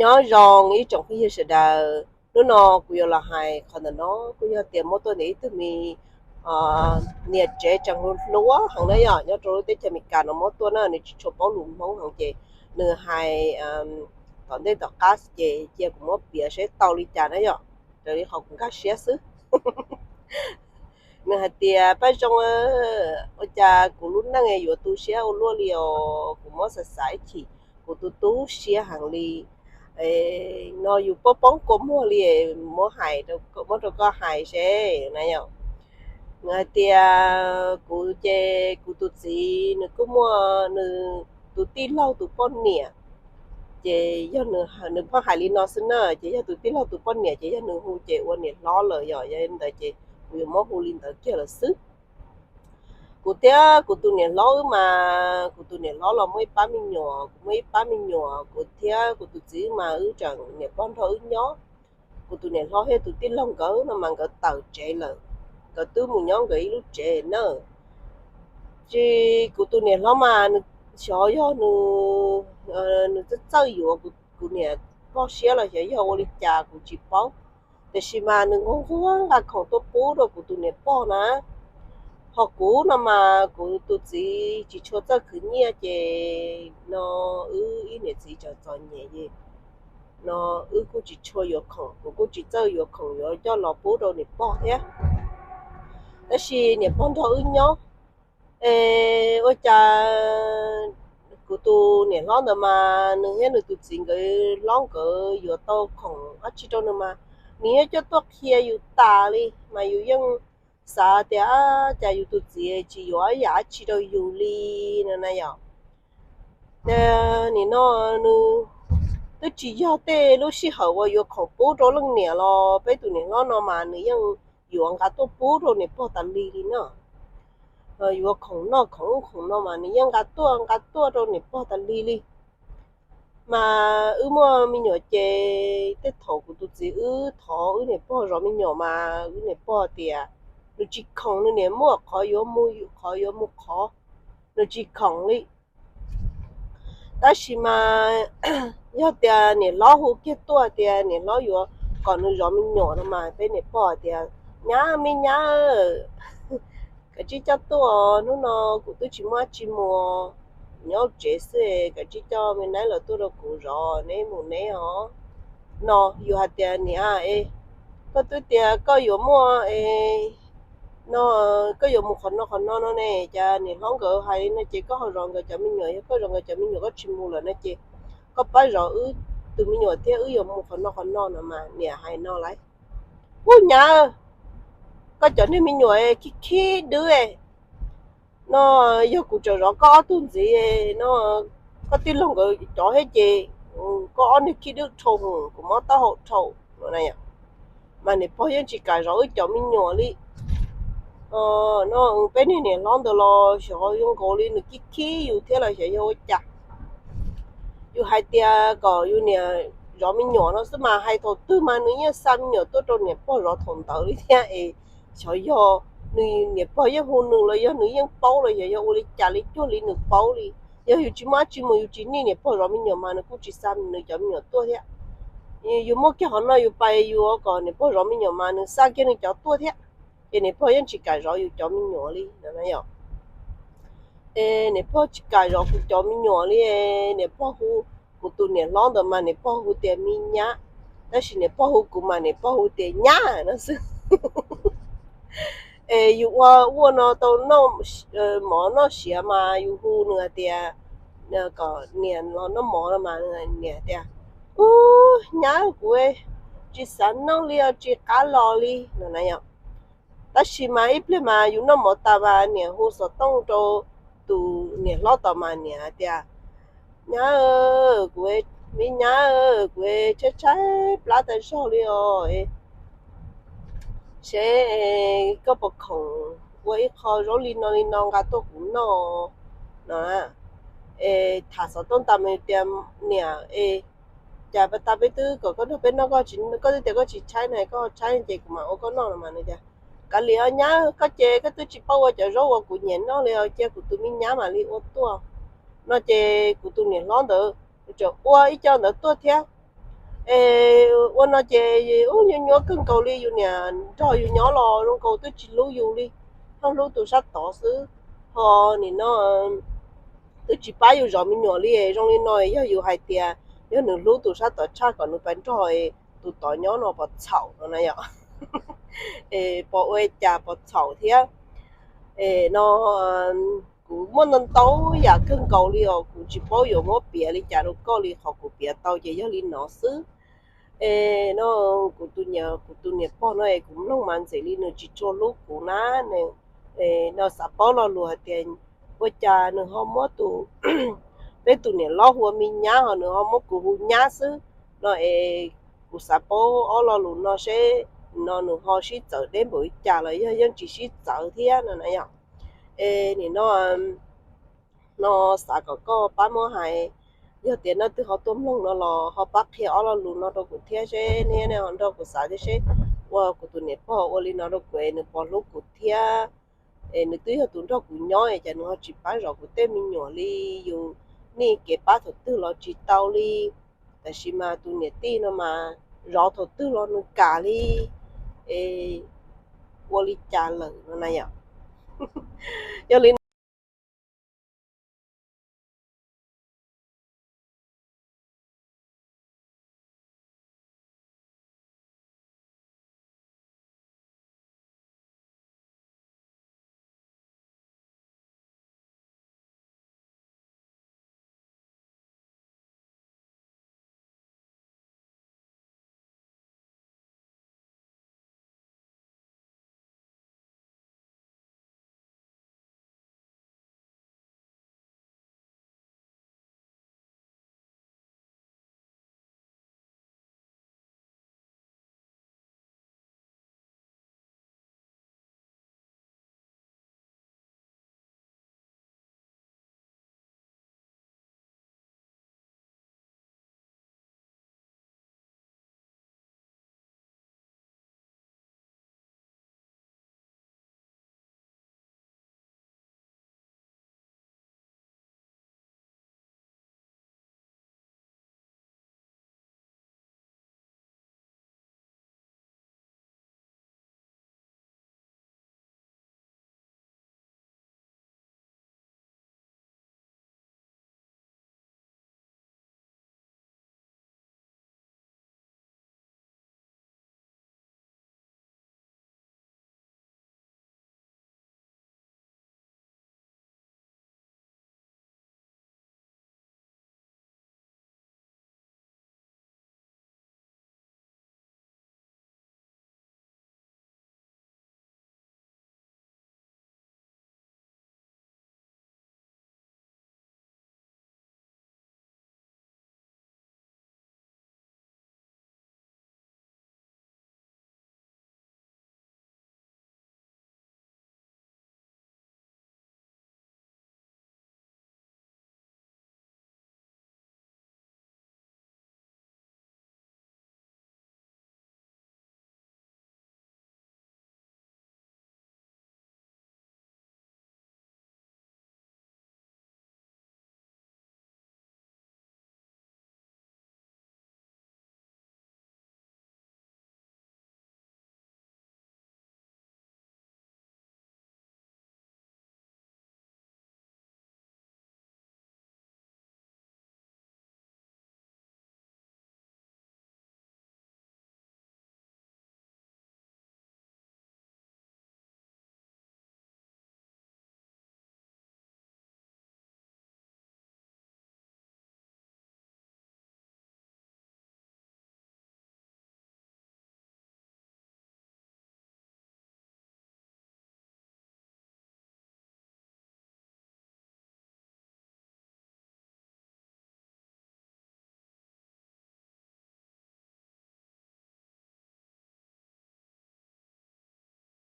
Nyob zoo ib tsoom phooj ywg sawv daws, hnub no kuv yuav los hais qhov ntawm no kuj yog tias muab tuaj ntawm ib tug me niam tsev tseem hluas hluas heev na yom, nyob rau lub teb chaws Amelikas no muab tuaj na, nws tsis tshua paub lus Hmoob heev ces nws hais tom ntej tom qab ces cia kuv muab piav seb tau li cas na yom, raws li qhov kuv nkag siab xwb. Nws hais tias, Paj Zoo, ua cas kuv lub neej yuav tu siab ua luaj li os, kuv muab xav xav ib chim kuv tu tu siab heev li. No yus poob poob kua muag li, muab hais, muab rau koj hais seb na yom. Nws hais tias, Kuv ces kuv tus txiv nws kuj muaj nws tus tij laug tus poj niam, ces yog nws pheej hais li no xwb na, ces yog tus tij laug tus poj niam ces yog nws hu ces ua niam hlob lawm yom, yog li ntawd ces kuv yuav muab hu li ntawd kiag lawm xwb. Kuv thiab kuv tus niam hlob wb mas, kuv tus niam hlob los muaj ib pab me nyuam, kuv muaj ib pab me nyuam, kuv thiab kuv tus txiv wb mas wb tseem niam pog nrog wb nyob. Kuv tus niam hlob thiab tus tij laug nkawd no mas nkawd tawm tsev lawm, nkawd twb mus nyob nkawd ib lub tsev na. Ces kuv tus niam hlob mas nws xyov yog nws, nws txawj txawj yuav kuv niam pog siab los xyov yog ua li cas kuv tsis paub, tiam sis mas nws nquag nquag nqa khoom tuaj pub rau kuv tus niam pog na. Ho kuv no mas kuv tus txiv tsis tshua txawj khwv nyiaj ces no wb ib niam txiv tseem txom nyem ces no wb kuj tsis tshua yuav khoom, kuv kuj tsis txawj yuav khoom yuav coj los pub rau niam pog thiab. Tab sis niam pog nrog wb nyob, es ua cas kuv tus niam hlob ntawd mas nws thiab nws tus txiv nkawd hlob nkawd yuav tau khoom dab tsi rau nws mas nws yeej coj tuaj qhia yus tas li, mas yus yeej xav tias cas yus tus txiv tsis yuav yam dab tsi rau yus li no na yom. Nim no nws twb tsis yog tej lub sij hawm uas yuav khoom pub rau leej niam los peb tus niam hlob no mas nws yeej yuav nqa tuaj pub rau niam pog tas li li na. Yuav khoom noj khoom ub khoom no mas nws yeej nqa tuaj nqa tuaj rau niam pog tas li li. Mas wb muaj me nyuam ces tej thaum kuv tus txiv wb thov wb niam pog zov me nyuam mas wb niam pog tias nws tsis khoom, nws niam muaj qhov yuav mus qhov yuav mus qhov, nws tsis khoom li. Tab sis mas yog tias niam hlob hu kiag tuaj tias niam hlob yuav kom nws zov me nyuam no mas peb niam pog tias, Nyab, me nyab, kav tsij coj tuaj, hnub no kuv twb tsis muaj dab tsi mus, nyob tsev xwb, kav tsij coj me nab los tuaj rau kuv zov, neb mus neb os. No yus hais tias, Niam, koj twb tias koj yuav muaj no, koj yuav mus qhov no qhov no no ne, cas niam hlob nkawd hais li no ces koj ho zov nkawd cov me nyuam, yog koj zov nkawd cov me nyuam koj tsis mus lawm no ces koj pab zov wb tus me nyuam thiab wb yuav mus qhov no qhov no no mas niam hais no lawm, Ub nyab, koj cov niag me nyuam khib khib dwb no, yog kuv tseem zov koj ob tug ntxiv no, koj tij laug nkawd cov thiab ces koj ob niag khib dwb dhau, kuv mob taub hau dhau no. Mas niam pog yeej tsis kam zov wb cov me nyuam li. No peb niag niam hlob ntawd los xyov zoo nkaus li nws khib khib yus thiab los xyov yog ua cas. Yus hais tias kom yus niam zov me nyuam no xwb mas hais thaum twg mas nws yeej xa me nyuam tuaj rau niam pog zov thaum ntawd li thiab es xyov yog nws niam pog yeej hu nws los yog nws yeej paub los xyov yog ua li cas li cuag li nws paub li. Yog yus tsis muaj dab tsi mus yus tsis nij niam pog zov me nyuam mas nws kuj tsis xa nws cov me nyuam tuaj thiab. Yus muaj kiag qhov no yus pais yus kom niam pog zov me nyuam mas nws xa kiag nws cov tuaj thiab. Ces niam pog yeej tsis kam zov yus cov me nyuam li no. Es niam pog tsis kam zov kuv cov me nyuam li, niam pog hu, kuv tus niam hlob ntawd mas niam pog hu tias me nyab, tab sis niam pog hu kuv mas niam pog hu tias nyab no xwb. Es yus ua ua no tau mov noj siav mas yus hu nws hais tias kom niam los noj mov no mas niam tias, Ub nyab, kuv tsis xav noj li os, tsis qab los li no na yom. Tab sis mas ib pliag mas yus noj mov tas mas niam hu xov tooj rau tus niam hlob tod mas niam hais tias, Nyab, kuv, me nyab, kuv tshaib tshaib plab tas zog li os, seb koj puas khoom ua ib qho zaub li no li no nqa tuaj kuv noj no. Es tham xov tooj tas mas tias, Niam, es cas pas tas peb twb kom koj nrog peb noj koj tsis, koj twb tias koj tsis tshaib na, koj tshaib ces kuv mam ua koj noj no mas nws tias, Kav liam os nyab, koj ces koj twb tsis paub ua cov zaub uas kuv nyiam noj li os, cia kuv tus me nyab mam li ua tuaj no. Ces kuv tus niam hlob ntawd tseem ua ib co ntawd tuaj thiab. Es ua no ces ub, nyuaj nyuaj kawg nkaus li, yus niam nrog yus nyob los zoo nkaus twb tsis hlub yus li, ho hlub tus sab tod xwb, ho nim no twb tsis pab yus zov me nyuam li. Zoo li no yog yus hais tias yog nws hlub tus sab tod tshaj kom nws pab nrog tus tod nyob no puas txhaum no na yom? Es puas ua cas puas txhaum thiab? Es no kuv muaj ntau ntau yam kawg nkaus li os, kuv tsis paub yuav muab piav li cas rau koj li, qhov kuv piav tau ces yog li no xwb. Es no kuv tus niam, kuv tus niam pog no es kuv mloog mas ntxim li nws tsis tshua hlub kuv na. No xav paub lo lus hais tias ua cas nws ho muab tus, peb tus niam hlob hu ua me nyab, ho nws ho muab kuv hu nyab xwb no es kuv xav paub ob lo lus no seb no nws ho sib txawv deb npaum li cas los yog yeej tsis sib txawv thiab no na yom. Es nim no no xav kom koj pab muab hais, yog tias nej twb ho tuaj mloog no los ho pab qhia ob lo lus no rau kuv thiab seb nej, nej ho nrog kuv xav thiab seb ua kuv tus niam pog ua li no rau kuv es nws puas hlub kuv thiab. Es nws twb yog tus nrog kuv nyob es cas nws ho tsis pab zov kuv tej me nyuam li, yus nij kev pab thaum twg los tsis tau li. Tab sis mas tus niam tij no mas zov thaum twg los nws kam li. Es ua li cas lawm no na yom? Yog li